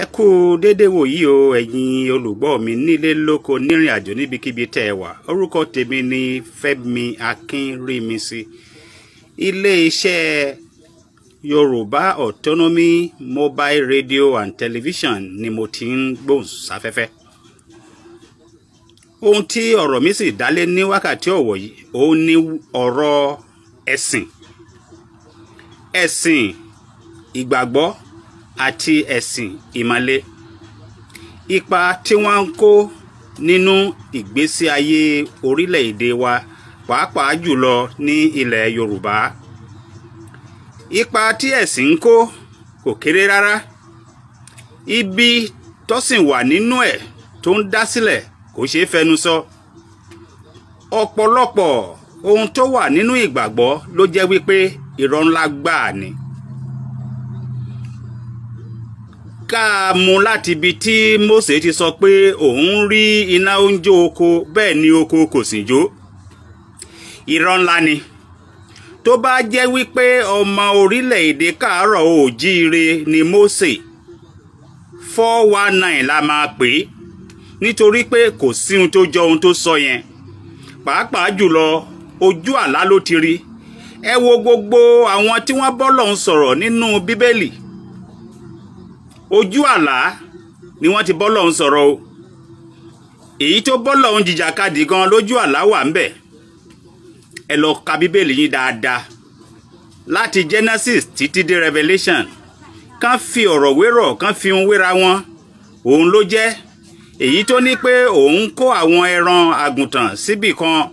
Ẹ kú déédéé wòyí o, ẹ̀yin olùgbọ́ mi nílé lóko nírìn àjò níbikíbi tẹ́ ẹ wà. Orúkọ tèmi ni Fẹ́mi Akínrímisí. Ilé-iṣẹ́ Yorùbá Autonomy Mobile Radio and Television ni mo ti ń gbóhùn sáfẹ́fẹ́. Ohun tí ọ̀rọ̀ mi sì dálé ní wákàtí ọ̀wọ̀ yìí, òun ni ọ̀rọ̀ ẹ̀sìn. Ẹ̀sìn ìgbàgbọ́ àti ẹ̀sìn ìmàle. Ipa tí wọ́n ń kó nínú ìgbésí ayé orílẹ̀-èdè wa, pàápàá jùlọ ní ilẹ̀ Yorùbá. Ipa tí ẹ̀sìn ń kó kò kéré rárá. Ibi tọ́sìn wà nínú ẹ̀ tó ń dá sílẹ̀ kò ṣeé fẹnu sọ. Ọ̀pọ̀lọpọ̀ ohun tó wà nínú ìgbàgbọ́ ló jẹ́ wípé irọ́ ńlá gbáà ni. Ká mú láti ibi tí Mósè ti sọ pé òun rí iná oúnjẹ oko, bẹ́ẹ̀ ni oko kò sì jó. Irọ́ ńlá ni. Tó bá jẹ́ wípé ọmọ orílẹ̀-èdè káàárọ̀ oòjíire ni Mósè, 419 la máa pè é, nítorí pé kò sí ohun tó jọ ohun tó sọ yẹn. Pàápàá jùlọ ojú àlá ló ti rí. Ẹ wo gbogbo àwọn tí wọ́n bọ́lọ́hun sọ̀rọ̀ nínú Bíbélì. Ojú àlá ni wọ́n ti bọ́lọ́hun sọ̀rọ̀ o. Èyí tó bọ́lọ́hun jìjàkadì gan lójú àlá wà ńbẹ̀. Ẹ lọ ka Bíbélì yín dáadáa láti Genesis títí dé Revelation. Kàn fi ọ̀rọ̀ wérọ̀, kàn fi ohun wéra wọn. Òun ló jẹ́ èyí tó ní pé òun kó àwọn ẹran àgùntàn síbì kan,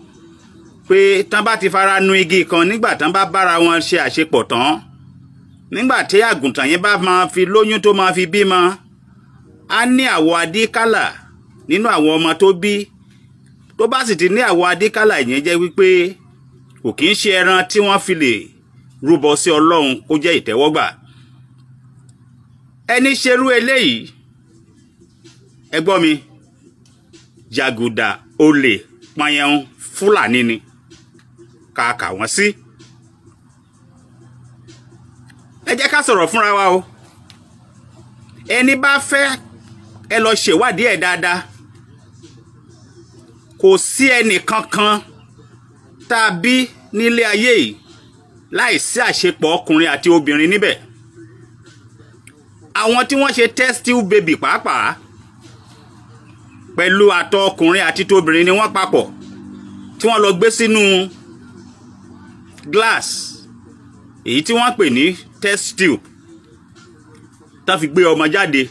pé tán bá ti fara nu igi kan nígbà tán bá bára wọn ṣe àṣepọ̀ tán, nígbà tí àgùntàn yẹn bá máa fi lóyún tó máa fi bímọ, á ní àwọ̀ adíkálà nínú àwọn ọmọ tó bí. Tó bá sì ti ní àwọ̀ adíkálà, ìyẹn jẹ́ wípé kò kí ń ṣe ẹran tí wọ́n fi lè rúbọ sí Ọlọ́run kó jẹ́ ìtẹ́wọ́gbà. Ẹni ṣerú eléyìí, ẹ gbọ́ mi, jàgùdà olè pọnyẹun Fúlàní ni ká kà wọ́n sí. Ẹ jẹ́ ká sọ̀rọ̀ fúnra wa o. Ẹni bá fẹ́ ẹ lọ ṣèwádìí ẹ̀ dáadáa. Kò sí ẹnì kankan tá a bí nílé ayé yìí láìsí àṣepọ̀ ọkùnrin àti obìnrin níbẹ̀. Àwọn tí wọ́n ṣe test tube baby pàápàá pẹ̀lú àtọ̀ ọkùnrin àti tóbìnrin ni wọ́n papọ̀ tí wọ́n lọ gbé sínú glass, èyí tí wọ́n pè ní test tube, tá fi gbé ọmọ jáde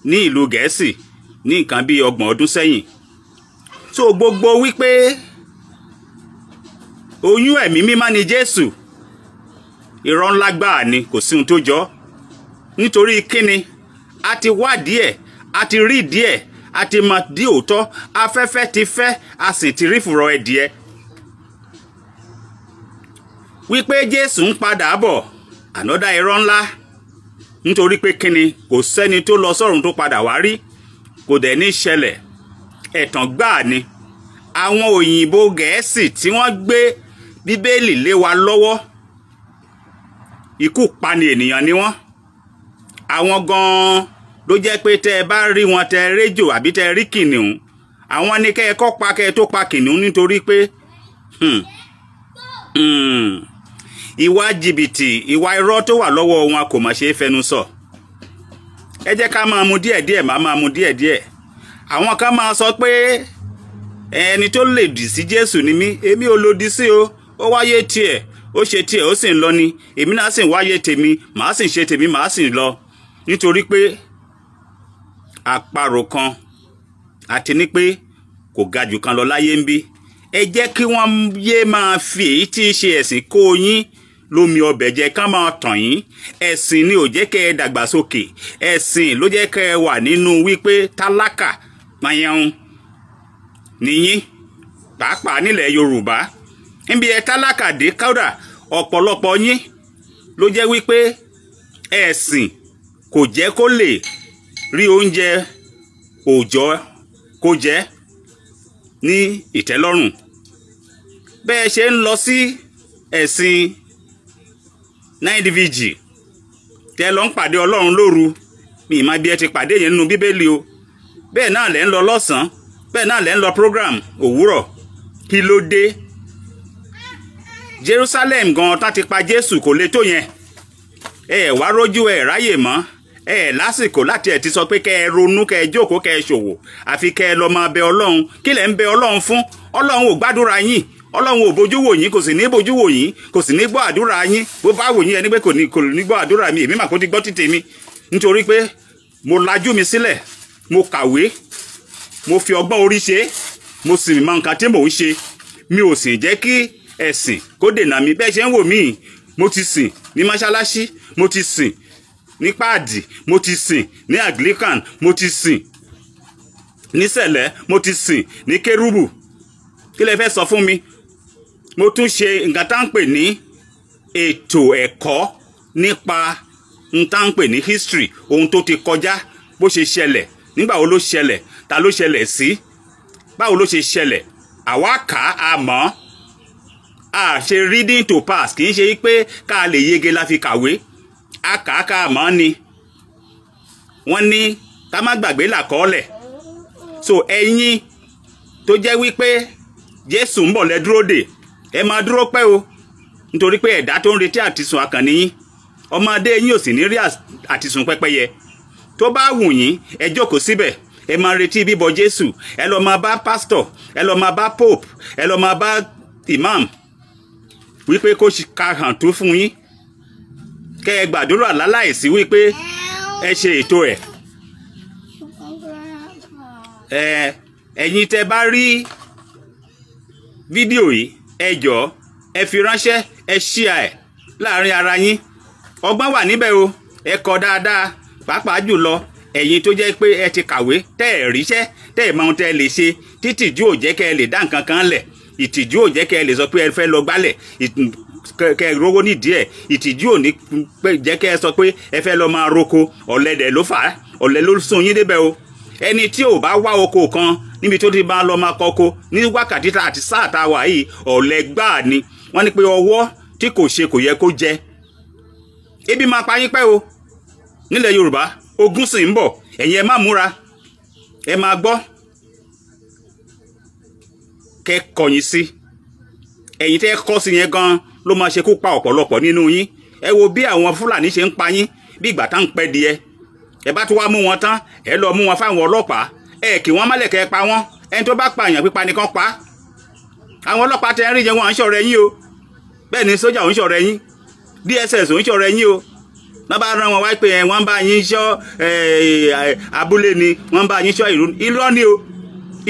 ní ìlú Gẹ̀ẹ́sì ní nǹkan bíi 30 ọdún sẹ́yìn. So gbogbo wípé oyún ẹ̀mí mímọ́ ni Jésù, irọ́ ńlá gbáà ni, kò sí ohun tó jọ. Nítorí kíni, a ti wádìí ẹ̀, a ti rí díẹ̀, a ti mọ dí òótọ́, afẹ́fẹ́ ti fẹ́, a sì ti rí fùrọ̀ ẹ̀dìẹ. Wípé Jésù ń padà bọ̀, ànọ́dá irọ́ ńlá. Nítorí pé kíni, kò sẹ́ni tó lọ sọ́run tó padà wá rí, kò dẹ̀ ní ṣẹlẹ̀. Ẹ̀tàn gbáà ni. Àwọn òyìnbó Gẹ̀ẹ́sì tí wọ́n gbé Bíbélì lé wa lọ́wọ́, ikú pani ènìyàn ni wọ́n. Àwọn gan-an ló jẹ́ pé tẹ́ ẹ bá rí wọn, tẹ́ ẹ réjò àbí tẹ́ ẹ rí kìnìún, àwọn ni kẹ́ ẹ kọ́ pa kẹ́ ẹ tó pa kìnìún, nítorí pé ìwà jìbìtì, ìwà irọ́ tó wà lọ́wọ́ wọn kò mà ṣe é fẹnu sọ. Ẹ jẹ́ ká máa mu díẹ̀díẹ̀, máa mu díẹ̀díẹ̀. Àwọn kan máa sọ pé ẹni tó lòdì sí Jésù ni mí, èmi ò lòdì sí o, ó wáyé tiẹ̀, ó ṣe tiẹ̀, ó sì ń lọ ni, èmi náà sì ń wáyé tèmi, màá sì ń ṣe tèmi, màá sì ń lọ. Nítorí pé àparò kan àti ní pé kò ga jù kan lọ láyé ń bí. Ẹ jẹ́ kí wọ́n yé máa fi èyí tí í ṣe ẹ̀sìn kó yín lómi ọbẹ̀ jẹ, ká máa tàn yín. Ẹ̀sìn ni ò jẹ́ kẹ́ ẹ dàgbàsókè. Ẹ̀sìn ló jẹ́ kẹ́ ẹ wà nínú wípé tálákà pààyàn nìyín, pàápàá nílẹ̀ Yorùbá. Níbi ẹ tálákà dé kódà ọ̀pọ̀lọpọ̀ yín ló jẹ́ wípé ẹ̀sìn kò jẹ́ kó lè rí oúnjẹ òòjọ́ kó jẹ ní ìtẹ́lọ́rùn. Bẹ́ẹ̀ ṣe ń lọ sí ẹ̀sìn 9DVG tẹ́ lọ ń pàdé Ọlọ́run lóru, Mi ìmọ̀ bí ẹ ti pàdé yẹn nínú Bíbélì o. Bẹ́ẹ̀ náà lẹ́ ń lọ lọ́sàn-án, bẹ́ẹ̀ náà lẹ́ ń lọ program òwúrọ̀. Kí ló dé? Jerusalem gan tá ti pa Jésù kò lè tó yẹn. Ẹ wá rójú ẹ ráyè mọ́. Ẹ lásìkò láti ẹ̀ ti sọ pé kẹ́ ẹ ronú, kẹ́ ẹ jókòó, kẹ́ ẹ ṣòwò, àfi kẹ́ ẹ lọ máa bẹ Ọlọ́run. Kí lẹ̀ ń bẹ Ọlọ́run fún? Ọlọ́run ò gbàdúrà yín, Ọlọ́run ò bójú wò yín, kò sì ní bójú wò yín, kò sì ní gbọ́ àdúrà yín. Bó bá wò yín ẹni pé kò ní gbọ́ àdúrà mi, èmi mà kó ti gbọ́ títè mi. Nítorí pé mo lajú mi sílẹ̀, mo kàwé, mo fi ọgbọ́n orí ṣe, mo sì mọ nǹkan tí mò ń ṣe. Mi ò sì jẹ́ kí ẹ̀sìn kó dènà mi. Bẹ́ẹ̀ ṣe ń wò mí, mo ti sìn ní mọ́ṣáláṣí, mo ti sìn ní páàdì, mo ti sìn ní Anglican, mo ti sìn ní Sẹ̀lẹ̀, mo ti sìn ní Kérúbù. Kí lẹ fẹ́ sọ fún mi? Mo tún ṣe nǹkan tá ń pè ní ètò ẹ̀kọ́ nípa nǹkan tá ń pè ní history, ohun tó ti kọjá, bó ṣe ṣẹlẹ̀, nígbà wo ló ṣẹlẹ̀, ta ló ṣẹlẹ̀ sí, báwo ló ṣe ṣẹlẹ̀. Àwa kà á mọ̀, a ṣe reading to pass, kì í ṣe pé ká lè yege la fi kàwé, a kà á ká mọ̀ ni. Wọ́n ní ká má gbàgbé làkọọ́lẹ̀. So ẹ̀yin tó jẹ́ wípé Jésù ń bọ̀ lẹ dúró dè, ẹ máa dúró pẹ́ o, nítorí pé ẹ̀dá tó ń retí àtisùn akànnì yín, ọmọdé yín ò sì ní rí àtisùn pẹ́pẹ́yẹ. Tó bá wù yín, ẹ jókòó síbẹ̀, ẹ máa retí bíbọ̀ Jésù. Ẹ lọ máa bá pásítọ̀, ẹ lọ máa bá pope, ẹ lọ máa bá imam wípé kó ka hàn tó fún yín, kẹ́ ẹ gbàdúrà láláìsí wípé ẹ ṣe ètò ẹ̀. Ẹ̀yin tẹ́ bá rí fídíò yìí, ẹ jọ̀ọ́ ẹ fi ránṣẹ́, ẹ ṣíà ẹ̀ láàrin ara yín. Ọgbọ́n wà níbẹ̀ o, ẹ kọ́ dáadáa, pàápàá jùlọ ẹ̀yin tó jẹ́ pé ẹ ti kàwé, tẹ́ ẹ̀ ríṣẹ́, tẹ́ ẹ̀ mọ ohun tẹ́ ẹ lè ṣe, títìjú ò jẹ́ kẹ́ ẹ lè dá nǹkan kan lẹ̀, ìtìjú ò jẹ́ kẹ́ ẹ lè sọ pé ẹ fẹ́ lọ gbálẹ̀ kẹ́ ẹ rówó nídìí ẹ̀, ìtìjú ò ní jẹ́ kẹ́ ẹ sọ pé ẹ fẹ́ lọ máa roko. Ọ̀lẹ dẹ̀ ló fà á, ọ̀lẹ ló sún yín débẹ̀ o. Ẹni tí ò bá wá oko kan níbi tó ti bá lọ máa kọ́kọ́ ní wákàtí àti sáà tá a wà yìí, ọ̀lẹ gbáà ni. Wọ́n ní pé ọwọ́ tí kò ṣe kò yẹ kó jẹ. Ebi máa pa yín pẹ́ o nílẹ̀ Yorùbá, ogun sì ń bọ̀. Ẹ̀yin ẹ má múra, ẹ máa gbọ́, kẹ́ kọ̀yìn sí. Ẹ̀yin tẹ́ kọ́ sí yẹn gan ló máa ṣekú pa ọ̀pọ̀lọpọ̀ nínú yín. Ẹ wo bí àwọn Fúlàní ṣe ń pa yín bí ìgbà tá ń pẹ́ díẹ̀. Ẹ bá tún wá mú wọn tán, ẹ lọ mú wọn fáwọn ọlọ́pàá, ẹ kì wọ́n mọ́lẹ̀ kẹ́ ẹ pa wọ́n. Ẹni tó bá pa èèyàn pípa nìkan pa. Àwọn ọlọ́pàá tẹ́ ń rí yẹn, wọn à ń ṣọ̀rẹ́ yín o. Bẹ́ẹ̀ ni sójà ò ń ṣọ̀rẹ́ yín, DSS ò ń ṣọ̀rẹ́ yín o. Wọ́n bá rán wọn wá pé wọ́n bá yín ṣọ́ abúlé ni, wọ́n bá yín ṣọ́ ìlú. Irọ́ ni o,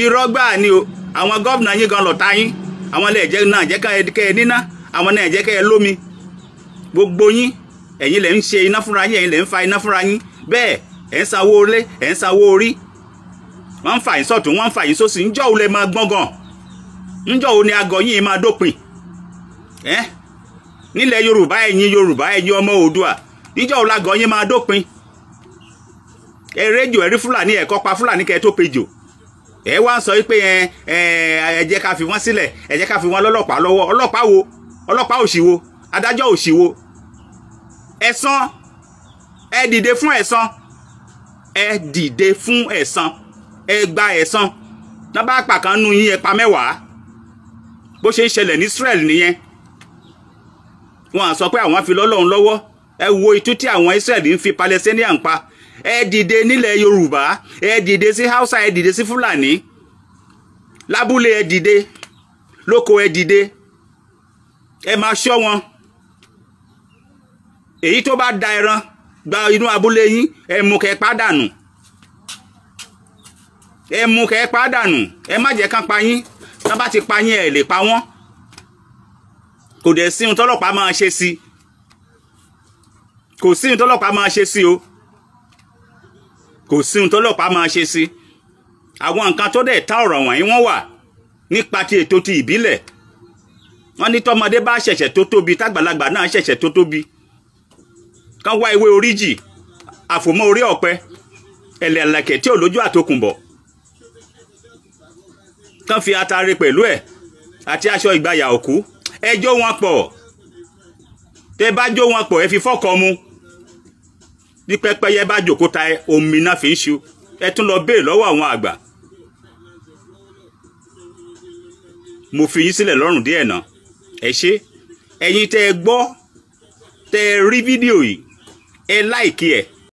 irọ́ gbáà ni o. Àwọn gómìnà yín gan lọ̀tá yín. Àwọn lè náà jẹ́ kẹ́ ẹ níná, àwọn náà jẹ́ kẹ́ ẹ lómi. Gbogbo yín, ẹ̀yin lẹ̀ ń ṣe iná fúnra yín, ẹ̀yin lẹ̀ ń fa iná fúnra yín. Bẹ́ẹ̀ ẹ̀ ń sanwó olé, ẹ̀ ń sanwó orí. Wọ́n ń fà yín sọ̀tún, wọ́n ń fà yín sósì. Ńjọ́ wo lẹ máa gbọ́n gan? Ńjọ́ wo ni agọ̀ yín máa dópin? Ẹ́ nílẹ̀ Yorùbá, ẹ̀yin Yorùbá, ẹ̀yin ọmọ Oòduà, níjọ́ wo lagọ̀ yín máa dópin? Ẹ rédíò, ẹ rí Fúlàní, ẹ kọ́ pa Fúlàní kẹ́ ẹ tó pejò. Ẹ wá ń sọ pé ẹ jẹ́ ká fi wọ́n sílẹ̀, ẹ jẹ́ ká fi wọ́n lọ́lọ́pàá lọ́wọ́. Ọlọ́pàá wo? Ọlọ́pàá òṣì wo? Adájọ́ òṣì wo? Ẹ̀san, ẹ dìde fún ẹ̀san, ẹ dìde fún ẹ̀san, ẹ gba ẹ̀san. Tá bá pa kan nú yín, ẹ pa mẹ́wàá. Bó ṣe ń ṣẹlẹ̀ ní Israel nìyẹn. Wọ́n á sọ pé àwọn fi lọ́lọ́run lọ́wọ́. Ẹ wo itú tí àwọn Israel ń fi Palestinian pa. Ẹ dìde nílẹ̀ Yorùbá, ẹ dìde sí Hausa, ẹ dìde sí Fúlàní lábúlé, ẹ dìde lóko, ẹ dìde, ẹ máa ṣọ́ wọn. Èyí tó bá da ẹran gba inú abúlé yín, ẹ mú kẹ́ pa dànù, ẹ mú kẹ́ pa dànù. Ẹ má jẹ́ kán pa yín. Tán bá ti pa yín, ẹ lè pa wọ́n. Kò dẹ̀ sí ohun tọ́lọ́pàá máa ṣe sí, kò sí ohun tọ́lọ́pàá máa ṣe sí o, kò sí ohun tọ́lọ́pàá máa ṣe sí. Àwọn nǹkan tó dẹ̀ ta ọ̀rọ̀ wọ̀nyí wọ́n wà nípa ti ètò ti ìbílẹ̀. Wọ́n ní tọ́mọdé bá ṣẹ̀ṣẹ̀ tó tóbi, tágbàlagbà náà ṣẹ̀ṣẹ̀ tó tóbi, kán wá ewé oríjì, àfòmọ́ orí ọ̀pẹ, ẹ̀lẹ̀lẹ̀kẹ̀ tí ò lójú àtòkùnbọ̀, kán fi atare pẹ̀lú ẹ̀ àti aṣọ ìgbàyà òkú. Ẹ jó wọn pọ̀. Tẹ́ bá jó wọn pọ̀, ẹ fi fọ́kọ mu. Bí pẹ́pẹ́yẹ bá jòkúta omi náà fi ń ṣu. Ẹ tún lọ béèrè lọ́wọ́ àwọn àgbà. Mo fi yín sílẹ̀ lọ́rùn díẹ̀ náà. Ẹ ṣé ẹ̀yin tẹ́ ẹ gbọ́, tẹ́ ẹ rí fídíò yìí, ẹ láìkí ẹ.